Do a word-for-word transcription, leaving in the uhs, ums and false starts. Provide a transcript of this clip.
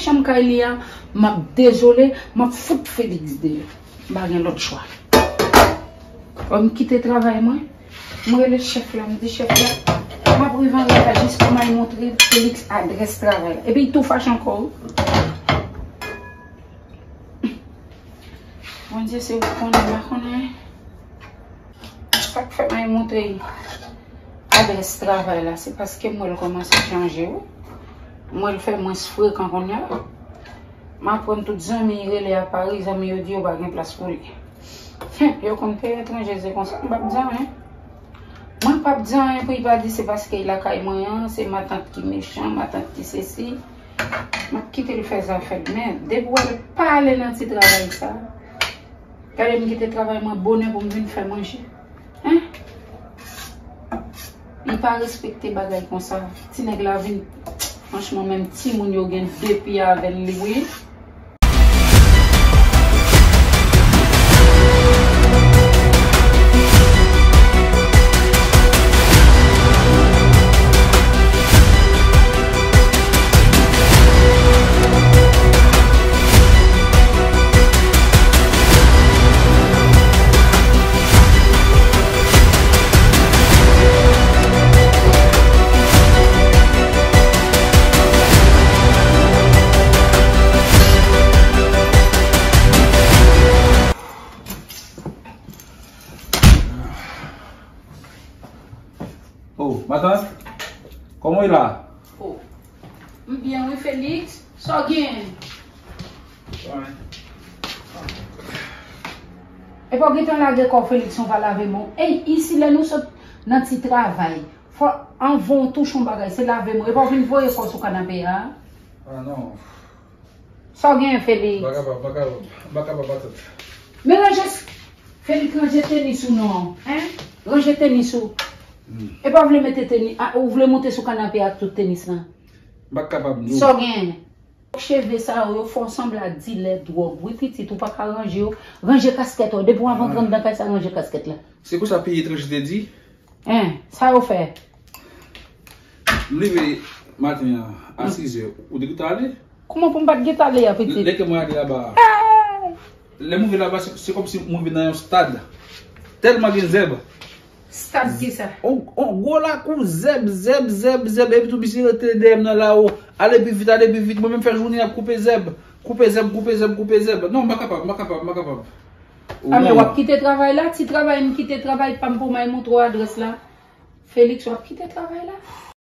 Chanm kay li a, m ap dezole, m ap fout Felix deyò. M pa gen lòt chwa. Fò m kite travay mwen. M rele chèf la, m di chèf la, m ap rive anreta jis pou m al montre Felix adrès travay la. Epi l tou fache ankò, wi. Bondye, se ou k konnen, m pa konnen. Sa k fè m al montre adrès travay la, se paske m wè l kòmanse chanje, wi. M wè l fè mwens frekan kounye a. M aprann tout zanmi y rele a Pari, zanmi yo di yo pa gen plas pou li. Yo konn peyi etranje, se konsa, m p ap di anyen. Mwen p ap di anyen pou y pa di se paske y lakay mwen an, se matant ki mechan, matant ki sesi. M ap kite l fè zafè l. Men, depi w wè l pa ale nan ti travay sa, gade m kite travay mwen bonè pou m vin fè manje. Hein? Li pa respekte bagay konsa. Ti nèg la vin, franchman, menm timoun yo gen de pye avè l, li, wi. Oh, matant, kòman w ye la? Oh, m byen wi, Felix. Sa w gen? Epa w gentan lage kò w, Felix, ou pa lave men w. Ey, isi lè nou sot nan ti travay, fò anvan w touche yon bagay, se lave men w. Epa w vin voye kò w sou kanape a? Ah, non. Sa w genyen, Felix? M pa kapab, m pa kapab, m pa kapab, matant. Men ranje, Felix, ranje tenis ou non, hein? Ranje tenis ou. Hmm. Epa w vle mete tenis, a, ou vle monte sou kanape ak tout tenis lan? M pa kapab, non. Sa w genyen? Cheve sa yo, yo fè w sanble ak dilè dwòg. Wi, pitit, ou pa ka ranje yo. Ranje kaskèt ou. Depi w ap antre anndan kay sa, ranje kaskèt la. Se konsa peyi etranje te di? Hein, sa yo fè? M leve maten an a sizè, ou te gentan ale? Kòman pou m pa t gentan ale a, pitit? Lè ke mwen ale laba a. Lè m rive laba, se, se kòmsi m rive nan yon stad. Tèlman gen zèb. Stad kisa? On, on gwo lakou, zèb, zèb, zèb, zèb. Epi tou, misye rete dèyè m nan lawo. Ale pi vit, ale pi vit. Mwen menm fè jounen ap koupe zèb. Koupe zèb, koupe zèb, koupe zèb. Non, m pa kapab, m pa kapab, m pa kapab. A, men w ap kite travay la? Ti travay m kite travay pa m pou m al montre w adrès la. Felix, w ap kite travay la?